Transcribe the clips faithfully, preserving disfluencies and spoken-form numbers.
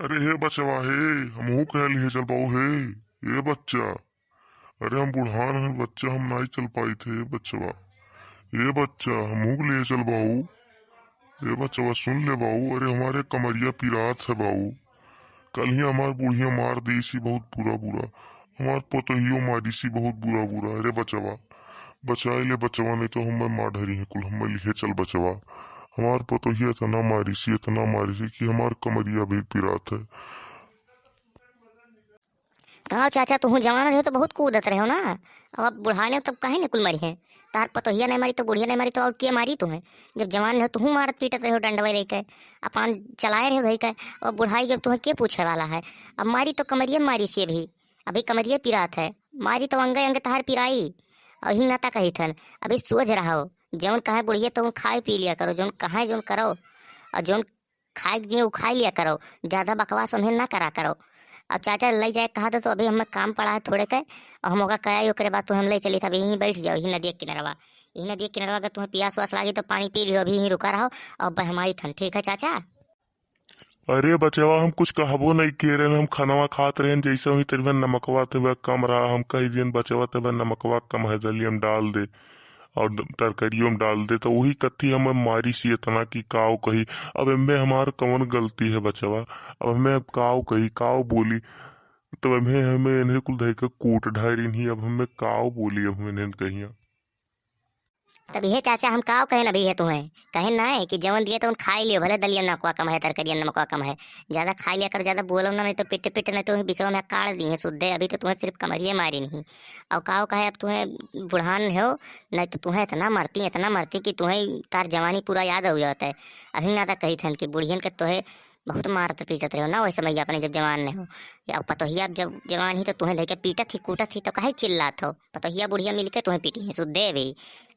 अरे हे बचवा हे, हमहू कहे लिहे चल बाऊ हे, ए बच्चा। अरे हम बुढ़ान हैं बच्चा, हम नाई चल पाइत है बचवा। ए बच्चा, हमहू के ले चल बाऊ। ए बचवा सुन ले बाऊ, अरे हमारे कमरिया पिरात है बाऊ। कल ही हमार बुढ़िया मार दीसी बहुत बुरा बुरा, हमार पतोहियो मारीसी बहुत बुरा बुरा। अरे बचवा, बचाए ले बचवा, नहीं तो हमें मार ढरी है कुल, हमें लिहे चल बचवा। हमार पतोहिया इतना मारीसी, इतना मारीसी कि हमार कमरिया भी पिरात है। कहो चाचा, तुहूँ जवान रहो तो बहुत कूदत रहो ना, अब बुढ़ाने तब काहे न कुल मरी है? तार पतोहिया नहीं मारी तो बुढ़िया नहीं मारी तो और के मारी तुम्हें? जब जवान रहो तुहूँ मारत पीटत रहो डंडवे लेके, अपन चलाए रहो धई के, अब बुढ़ाई जब तुम्हें के पूछे वाला है? अब मारी तो कमरिया मारीसी भी, अभी कमरिया पिरात है, मारी तो अंगे अंगे तहार पिराई। और ही नाता कही थन, अभी सोच रहो, जौन कहे बुढ़िया तो खाए पी लिया करो, जौन कहे जौन करो, और जौन खाए के दिए उ खाए लिया करो, ज्यादा बकवास उन्हें ना करा करो। अब चाचा ले जाए कहा तो, तो अभी हमें काम पड़ा है थोड़े के, और हम ओका कहे ओकरे बाद तो हम ले चली था, अभी यहीं बैठ जाओ, यहीं नदिया किनारवा, यहीं नदिया किनारवा, अगर तुम्हें पियास वास लागी तो पानी पी लियो, अभी यहीं रुका रहो। और बहमाई थन, ठीक है चाचा? अरे बचवा, हम कुछ कहबो नहीं के रहे, हम खनवा खात रहे, जैसे ही तेरे में नमकवा ते वह कम रहा, हम कह दियन बचवा ते वह नमकवा कम है, दलिया में डाल दे और द-, तरकारियों में डाल दे, तो वही कत्थी हम मारीसी इतना कि काव कही। अब एमे हमार कौन गलती है बचवा? अब हमें अब काव कही, काव बोली? तब हमें, हमें इन्हें कुल धई के कूट ढारी नहीं, अब हमें काव बोली, अब हम इन्हें कहिया। तब इहे चाचा हम काव कहेन अभी है तुम्हें, कहेन ना है कि जवन दिए तवन खाई लियो, भले दलिया नमकवा कम है, तरकारिया नमकवा कम है, ज्यादा खाई लिया करो, ज्यादा बोलो ना, नहीं तो पिट पिट, नहीं तो बिचवा में काट दिए सुद्धे। अभी तो तुम्हें सिर्फ कमरिए मारी नहीं, और काव कहे अब तुम्हें बुढ़ान हो, नहीं तो तुम्हें इतना मरती, इतना मरती कि तुम्हें तार जवानी पूरा याद हो जाता है। अभी ना तक कही थन कि बुढ़ियन के तोहे बहुत मारत पीटत रहो ना, वही समय अपने जब जवान ने हो, या पतोहिया अब जब जवान ही तो तुम्हें धई के पीटत ही कूटत ही, तो काहे चिल्लात हो? पतोहिया बुढ़िया मिलके तुम्हें पीटी है, सुद्धे भी।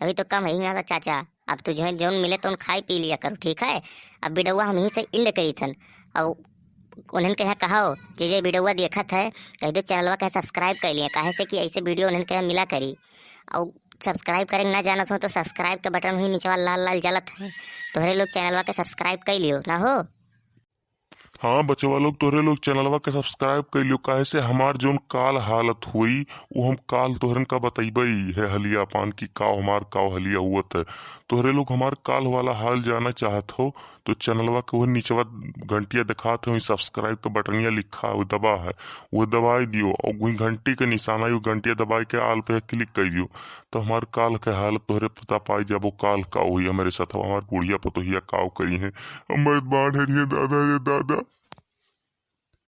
अभी तो कम है ही ना था चाचा, अब तो जो है जौन मिले तो खाए पी लिया करो, ठीक है? अब वीडियो हम यहीं से एंड करी थन, और उन्हन के यहाँ कहो जे जे वीडियो देखत है, कह दो चैनलवा के सब्सक्राइब कर लिए, काहे से कि ऐसे वीडियो उन्हन के यहाँ मिला करी। और सब्सक्राइब करे ना जानत हो तो सब्सक्राइब के बटन हुई नीचवा लाल लाल जलत है, तोहरे लोग चैनलवा के सब्सक्राइब कर लियो ना हो। हाँ बचवा लोग, तोहरे लोग चैनलवा के सब्सक्राइब कर लियो, काहे से हमार जौन काल हालत हुई वो हम काल तोहरन का बतैबई है हलिया पान की काव हमार काव हलिया हुअत है। तोहरे लोग हमार काल वाला हाल जाना चाहत हो तो चैनलवा के वही नीचवा घंटिया दिखात है, वही सब्सक्राइब के बटनिया लिखा है, वो दबा है, वो दबाई दियो और वही घंटी के निशाना, वो घंटिया दबाई के आल पे क्लिक कर दियो। तो हमार काल के हालत तोहरे पता पाई जाबो, काल का हुई हमारे साथ, हमार बुढ़िया पतोहिया काव करी है, हमारे बाढ़ है दादा रे दादा।